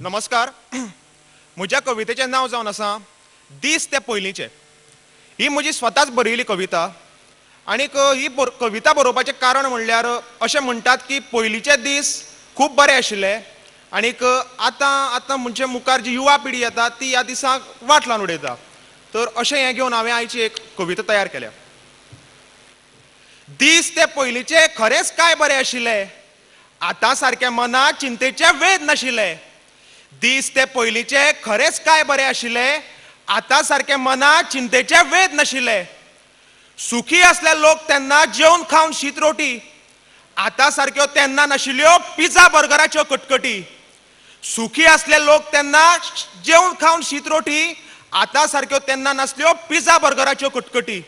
नमस्कार. म्हज्या कवितेचें नांव जावन आसा दीस ते पयलींचे. ही म्हजी स्वताच बरयल्ली कविता आनीक ही कविता बरोवपाचें कारण म्हणल्यार अशें म्हणटात की पयलींचे दीस खूब बरे आशिल्ले आनीक आतां आतां म्हणजे मुखार जी युवा पिढी येता ती ह्या दिसाक वाट लावन उडयता. तर अशें हें घेवन हांवें आयची एक कविता तयार केल्या. दीस ते पयलींचे खरेंच काय बरे आशिल्ले, आतां सारके मनाक चिंतेचे वेद नाशिल्ले. दीस ते पयलींचे खरेंच काय बरे आशिल्ले, आतां सारके मनाक चिंतेचे वेद नाशिल्ले. सुखी आसले लोक तेन्ना जेवन खावन शीत रोटी, आतां सारक्यो तेन्ना नाशिल्ल्यो पिझ्झा बर्गराच्यो कटकटी. सुखी आसले लोक तेन्ना जेवन खावन शीत रोटी, आतां सारक्यो तेन्ना नासल्यो पिझ्झा बर्गराच्यो कटकटी.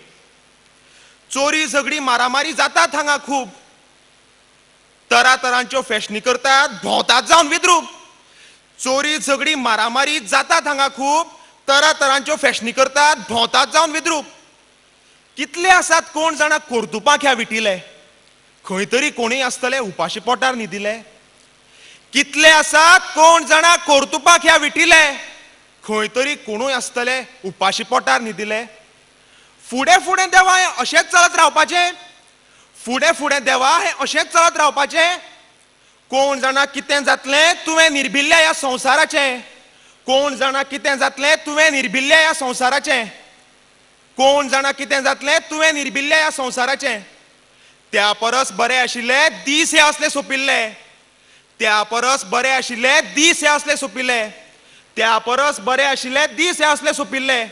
चोरी झगडी मारामारी जातात हांगा खूब, तरातरांच्यो फॅशनी करतात भोंवतात जावन विद्रूप. चोरी झगडी मारामारी जातात हांगा खूब, तरातरांच्यो फॅशनी करतात भोंवतात जावन विद्रूप. कितले आसात कोण जाणा कोर्तुपाक ह्या विटिले, खंय तरी कोणूय आसतले उपाशी पोटार न्हिदिले. कितले आसात कोण जाणा कोर्तुपाक ह्या विटिले, खंय तरी कोणूय आसतले उपाशी पोटार न्हिदिले. फुडें फुडें देवा हें अशेंच चलत रावपाचें, फुडें फुडें देवा हें अशेंच चलत रावपाचें. कोण जाणा कितें जातलें तुवें निर्भिल्ल्या ह्या संवसाराचें, कोण जाणा कितें जातलें तुवें निर्भिल्ल्या ह्या संवसाराचें, कोण जाणा कितें जातलें तुवें निर्भिल्ल्या ह्या संवसाराचें. त्या परस बरे आशिल्ले दीस हे असले सोंपिल्ले, त्या परस बरे आशिल्ले दीस हे असले सोंपिल्ले, त्या परस बरे आशिल्ले दीस हे असले सोंपिल्ले.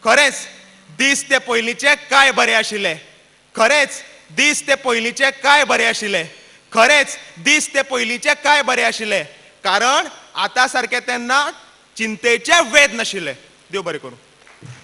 खरेंच दीस ते पयलींचे काय बरे आशिल्ले, खरेंच दीस ते पयलींचे काय बरे आशिल्ले, खरेंच दीस ते पयलींचे काय बरे आशिल्ले. कारण आतां सारके तेन्ना चिंतेचे वेद नाशिल्ले. देव बरें करूं.